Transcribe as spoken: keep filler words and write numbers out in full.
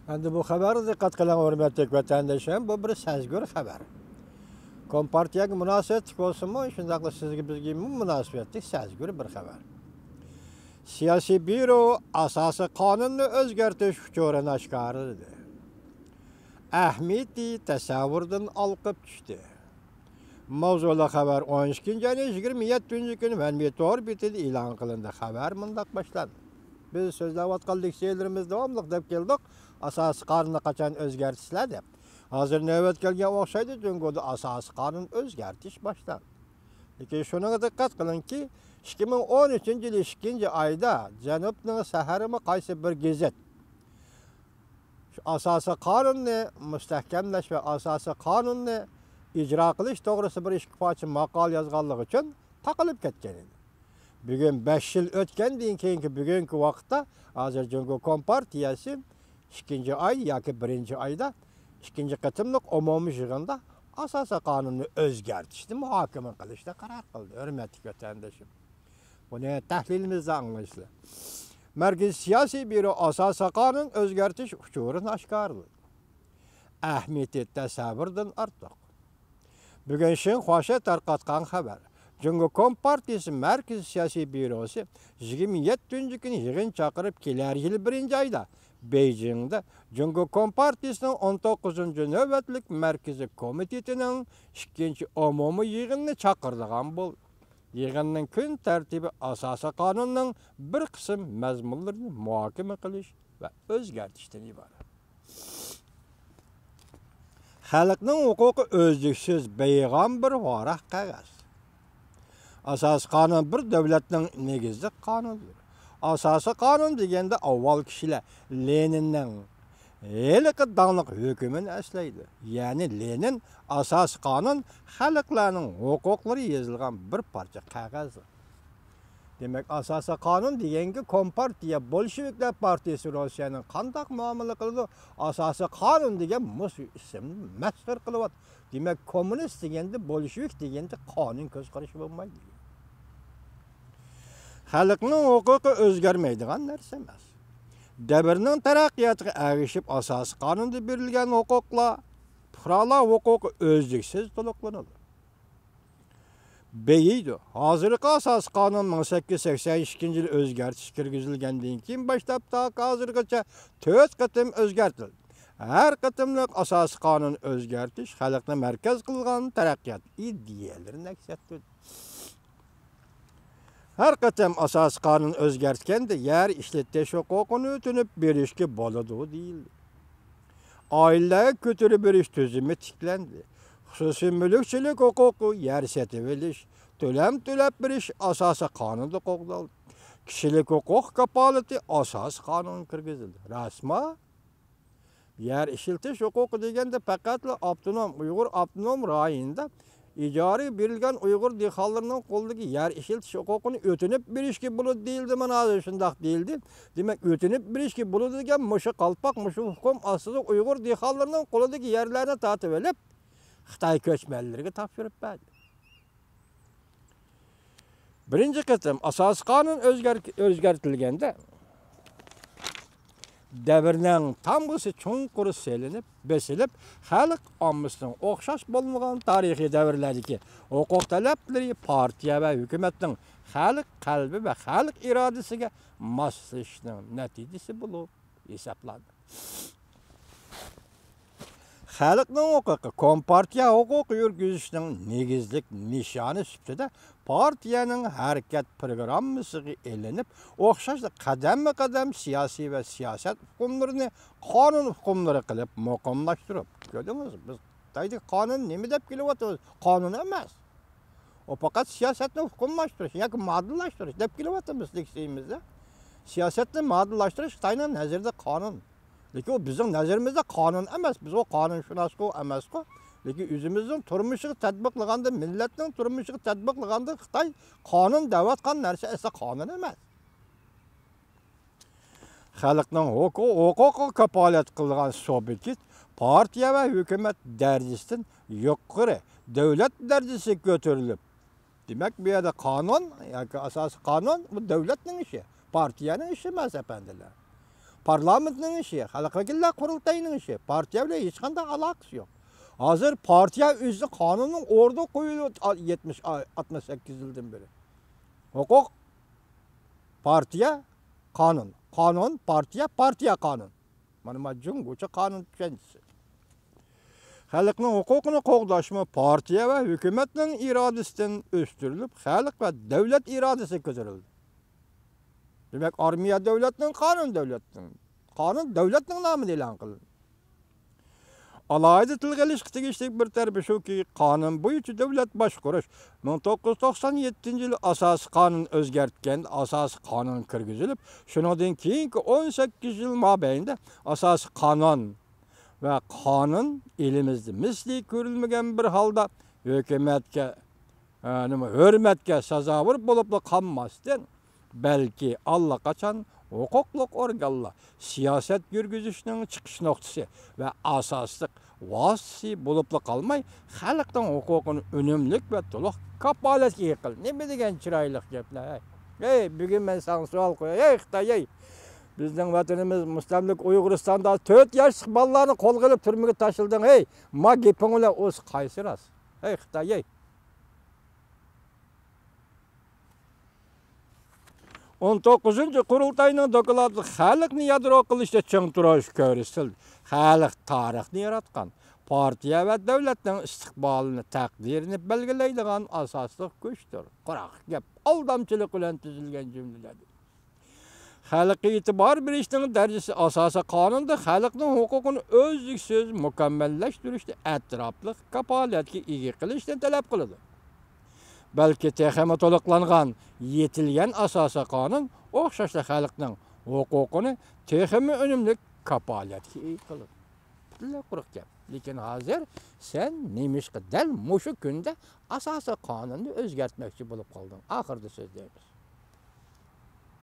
ئەمدى بۇ خەۋەرگە دىققەت قىلىڭ، ھۆرمەتلىك ۋەتەنداشلىرىم، بۇ بىر سەزگۈر خەۋەر. كومپارتىيەگە مۇناسىۋەتلىك بولسىمۇ، شۇنداقلا سىزگە، بىزگىمۇ مۇناسىۋەتلىك سەزگۈر بىر خەۋەر. سىياسىي بيۇرو ئاساسىي قانۇننى ئۆزگەرتىش ئۇچۇرىنى ئاشكارىلىدى. ئەھمىيىتى تەسەۋۋۇردىن ئالقىپ چۈشتى. ماۋزۇلۇق خەۋەر ئون ئىككىنچى ئاينىڭ يىگىرمە يەتتىنچى كۈنى مەنبە تور بېتىدە ئېلان قىلىندى. خەۋەر مۇنداق باشلاندى. بىز سۆزلەۋاتقان لېكسىيەلىرىمىز داۋاملىق دەپ كەلدۇق. ئاساسىي قانۇننى قاچان ئۆزگەرتىسىلەر دەپ. ھازىر نۆۋەت كەلگەن ئوخشايدۇ، جۇڭگودا ئاساسىي قانۇن ئۆزگەرتىش باشلاندى. لېكىن شۇنىڭغا دىققەت قىلىڭكى، ئىككى مىڭ ئون ئۈچىنچى يىل ئىككىنچى ئايدا جەنۇبنىڭ سەھىرىمۇ قايسى بىر گېزىت شۇ ئاساسىي قانۇننى مۇستەھكەملەش ۋە ئاساسىي قانۇننى ئىجرا قىلىش توغرىسىدا بىر ئىككى پارچە ماقالە يازغانلىقى ئۈچۈن تاقىلىپ كەتكەن ئىدى. بۈگۈن بەش يىل ئۆتكەندىن كېيىنكى بۈگۈنكى ۋاقىتتا ھازىر جۇڭگو كومپارتىيەسى ئىككىنچى ئاي ياكى بىرىنچى ئايدا ئىككىنچى قېتىملىق ئومۇمىي يىغىندا ئاساسىي قانۇننى ئۆزگەرتىشنى مۇھاكىمە قىلىشنى قارار قىلدى، ھۆرمەتلىك ۋەتەندىشىم. بۇنى تەھلىلىمىزدە ئاڭلايسىلەر. مەركىزىي سىياسىي بيۇرو ئاساسىي قانۇن ئۆزگەرتىش ئۇچۇرىنى ئاشكارىلىدى. ئەھمىيىتى تەسەۋۋۇردىن ئارتۇق. بۈگۈن شىنخۇاشې تارقاتقان خەۋەر. جۇڭگو كومپارتىيىسى مەركىزىي سىياسىي بيۇروسى يىگىرمە يەتتىنچى كۈنى يىغىن چاقىرىپ، كېلەر يىل بىرىنچى ئايدا بېيجىڭدا جۇڭگو كومپارتىيىسىنىڭ ئون توققۇزىنچى نۆۋەتلىك مەركىزىي كومىتېتىنىڭ ئىككىنچى ئومۇمىي يىغىنىنى چاقىرىدىغان بولدى. يىغىننىڭ كۈن تەرتىپى ئاساسىي قانۇننىڭ بىر قىسىم مەزمۇنلىرىنى مۇھاكىمە قىلىش ۋە ئۆزگەرتىشتىن ئىبارەت. خەلقنىڭ ھوقۇقى ئۈزلۈكسىز بېيىغان بىر ۋاراق قەغەز. ئاساسىي قانۇن بىر دۆلەتنىڭ نېگىزلىك قانۇنىدۇر. ئاساسىي قانۇن دېگەندە ئاۋۋال كىشىلەر لېنىننىڭ ھېلىقى داڭلىق ھۆكۈمىنى ئەسلەيدۇ. يەنى لېنىن ئاساسىي قانۇن خەلقلەرنىڭ ھوقۇقلىرى يېزىلغان بىر پارچە قەغەز. دېمەك، ئاساسىي قانۇن دېگەنگە كومپارتىيە، بولشېۋىكلار پارتىيىسى روسىيەنىڭ قانداق مۇئامىلە قىلىدۇ؟ ئاساسىي قانۇن دېگەن مۇشۇ ئىسىمنى مەسخىرە قىلىۋاتىدۇ. دېمەك، كوممۇنىست دېگەندە، بولشېۋىك دېگەندە قانۇن كۆز قارىشى بولمايدۇ. خەلقنىڭ ھوقۇقى ئۆزگەرمەيدىغان نەرسە ئەمەس. دەۋرنىڭ تەرەققىياتىغا ئەگىشىپ ئاساسىي قانۇندا بېرىلگەن ھوقۇقلار، پۇقرالار ھوقۇقى ئۈزلۈكسىز تولۇقلىنىدۇ. بېيىيدۇ. ھازىرقى ئاساسىي قانۇن مىڭ سەككىز يۈز سەكسەن ئىككىنچى يىلى ئۆزگەرتىش كىرگۈزۈلگەندىن كېيىن باشلاپ تاكى ھازىرغىچە تۆت قېتىم ئۆزگەرتىلدى. ھەر قېتىملىق ئاساسىي قانۇن ئۆزگەرتىش خەلقنى مەركەز قىلغان تەرەققىيات ئىدىيەلىرىنى ئەكس ئەتتۈردى. ھەر قېتىم ئاساسىي قانۇن ئۆزگەرتكەندە يەر ئىشلىتىش ھوقۇقىنى ئۆتۈنۈپ بېرىشكە بولىدۇ دېيىلدى. ئائىلىلەرگە كۆتۈرۈپ بېرىش تۈزۈمى تىكلەندى. خۇسۇسىي مۈلۈكچىلىك ھوقۇقى، يەر سېتىۋېلىش، تۆلەم تۆلەپ بېرىش ئاساسىي قانۇندا قوغدالدى. كىشىلىك ھوقۇق كاپالىتى ئاساسىي قانۇنغا كىرگۈزۈلدى. راستمۇ؟ يەر ئىشلىتىش ھوقۇقى دېگەندە پەقەتلا ئاپتونوم، ئۇيغۇر ئاپتونوم رايونىدا ئىجارىگە بېرىلگەن ئۇيغۇر دېھقانلىرىنىڭ قولىدىكى يەر ئىشلىتىش ھوقۇقىنى ئۆتۈنۈپ بېرىشكە بولىدۇ دېيىلدى، مانا ھازىر شۇنداق دېيىلدى. دېمەك، ئۆتۈنۈپ بېرىشكە بولىدۇ دېگەن مۇشۇ قالپاق، مۇشۇ ئۇقۇم ئاستىدا ئۇيغۇر دېھقانلىرىنىڭ قولىدىكى يەرلەرنى تارتىۋېلىپ، خىتاي كۆچمەنلىرىگە تاپشۇرۇپ بەردى. بىرىنچى قېتىم ئاساسىي قانۇن ئۆزگەر-، ئۆزگەرتىلگەندە، دەۋرنىڭ تامغىسى چوڭقۇر سېلىنىپ، بېسىلىپ، خەلق ئاممىسىنىڭ ئوخشاش بولمىغان تارىخىي دەۋرلەردىكى ھوقۇق تەلەپلىرى پارتىيە ۋە ھۆكۈمەتنىڭ خەلق قەلبى ۋە خەلق ئىرادىسىگە ماسلىشىشنىڭ نەتىجىسى بولۇپ ھېسابلانىدۇ. خەلقنىڭ ھوقۇقى، كومپارتىيە ھوقۇق يۈرگۈزۈشنىڭ نېگىزلىك نىشانى سۈپىتىدە پارتىيەنىڭ ھەرىكەت پىروگراممىسىغا ئېلىنىپ، ئوخشاشلا قەدەممۇ قەدەم سىياسىي ۋە سىياسەت ئۇقۇملىرىنى قانۇن ئۇقۇملىرى قىلىپ مۇقىملاشتۇرۇپ، كۆردىڭىز، بىز خىتايدىكى قانۇن نېمە دەپ كېلىۋاتىمىز؟ قانۇن ئەمەس. ئۇ پەقەت سىياسەتنى ئۇقۇملاشتۇرۇش ياكى ماددىلاشتۇرۇش دەپ كېلىۋاتىمىز لېكسىيىمىزدە. سىياسەتنى ماددىلاشتۇرۇش خىتاينىڭ نەزىرىدە قانۇن. لېكىن ئۇ بىزنىڭ نەزىرىمىزدە قانۇن ئەمەس. بىز ئۇ قانۇنشۇناسقۇ ئەمەسقۇ. لېكىن ئۆزىمىزنىڭ تۇرمۇشىغا تەتبىقلىغاندا، مىللەتنىڭ تۇرمۇشىغا تەتبىقلىغاندا خىتاي قانۇن دەۋاتقان نەرسە ئەسلى قانۇن ئەمەس. خەلقنىڭ ھوقۇ-، ھوقۇقىغا كاپالەت قىلىدىغان سۇبيېكت پارتىيە ۋە ھۆكۈمەت دەرىجىسىدىن يۇقىرى دۆلەت دەرىجىسىگە كۆتۈرۈلۈپ، دېمەك، بۇ يەردە قانۇن ياكى ئاساسىي قانۇن، بۇ دۆلەتنىڭ ئىشى، پارتىيەنىڭ ئىشى ئەمەس، ئەپەندىلەر. پارلامېنتنىڭ ئىشى، خەلق ۋەكىللەر قۇرۇلتىيىنىڭ ئىشى. پارتىيە بىلەن ھېچقانداق ئالاقىسى يوق. ھازىر پارتىيە ئۆزى قانۇننىڭ ئورنىغا قويۇلۇپ، يەتمىش، ئاتمىش سەككىز يىلدىن بېرى. ھوقۇق، پارتىيە، قانۇن. قانۇن، پارتىيە، پارتىيە، قانۇن. مانا، مانا جۇڭگوچە قانۇن چۈشەنچىسى. خەلقنىڭ ھوقۇقىنى قوغداشمۇ پارتىيە ۋە ھۆكۈمەتنىڭ ئىرادىسىدىن ئۆستۈرۈلۈپ، خەلق ۋە دۆلەت ئىرادىسىگە كۆتۈرۈلدى. دېمەك، ئارمىيە دۆلەتنىڭ، قانۇن دۆلەتنىڭ، قانۇن دۆلەتنىڭ نامىدا ئېلان قىلىندى. ئالاھىدە تىلغا ئېلىشقا تېگىشلىك بىر تەرىپى شۇكى، قانۇن بويىچە دۆلەت باشقۇرۇش مىڭ توققۇز يۈز توقسان يەتتىنچى يىلى ئاساسىي قانۇن ئۆزگەرتكەندە، ئاساسىي قانۇن كىرگۈزۈلۈپ، شۇنىڭدىن كېيىنكى ئون سەككىز يىل مابەينىدە ئاساسىي قانۇن ۋە قانۇن ئېلىمىزدە مىسلى كۆرۈلمىگەن بىر ھالدا ھۆكۈمەتكە، ئە، نېمە، ھۆرمەتكە سازاۋەر بولۇپلا قالماستىن، بەلكى ئاللىقاچان ھوقۇقلۇق ئورگانلار سىياسەت يۈرگۈزۈشنىڭ چىقىش نۇقتىسى ۋە ئاساسلىق ۋاسىتىسى بولۇپلا قالماي، خەلقنىڭ ھوقۇقىنى ئۈنۈملۈك ۋە تولۇق كاپالەتكە ئىگە قىلدى. نېمە دېگەن چىرايلىق گەپلەر، ھەي! ھەي، بۈگۈن مەن ساڭا سوئال قوياي، ھەي، خىتاي، ھەي! بىزنىڭ ۋەتىنىمىز مۇستەملىكە ئۇيغۇرىستاندا تۆت ياشلىق بالىلارنى قولغا ئېلىپ تۈرمىگە تاشلىدىڭ، ھەي! ما گېپىڭ بىلەن ئۇسى قايسى راست؟ ھەي، خىتاي، ھەي! ئون توققۇزىنچى قۇرۇلتاينىڭ دوكلاتىدا خەلقنى يادرو قىلىشتا چىڭ تۇرۇش كۆرسىتىلدى. خەلق تارىخنى ياراتقان، پارتىيە ۋە دۆلەتنىڭ ئىستىقبالىنى، تەقدىرىنى بەلگىلەيدىغان ئاساسلىق كۈچتۇر. قۇراق گەپ، ئالدامچىلىق بىلەن تۈزۈلگەن جۈملىلەر. خەلققە ئېتىبار بېرىشنىڭ دەرىجىسى ئاساسىي قانۇندا خەلقنىڭ ھوقۇقىنى ئۈزلۈكسىز مۇكەممەللەشتۈرۈشتە ئەتراپلىق كاپالەتكە ئىگە قىلىشنى تەلەپ قىلىدۇ. بەلكى تېخىمۇ تولۇقلانغان، يېتىلگەن ئاساسىي قانۇن ئوخشاشلا خەلقنىڭ ھوقۇقىنى تېخىمۇ ئۈنۈملۈك كاپالەتكە ئىگە قىلىدۇ. پۈتۈنلەي قۇرۇق گەپ. لېكىن ھازىر سەن نېمىشقا دەل مۇشۇ كۈندە ئاساسىي قانۇننى ئۆزگەرتمەكچى بولۇپ قالدىڭ؟ ئاخىرىدا سۆزلەيمىز.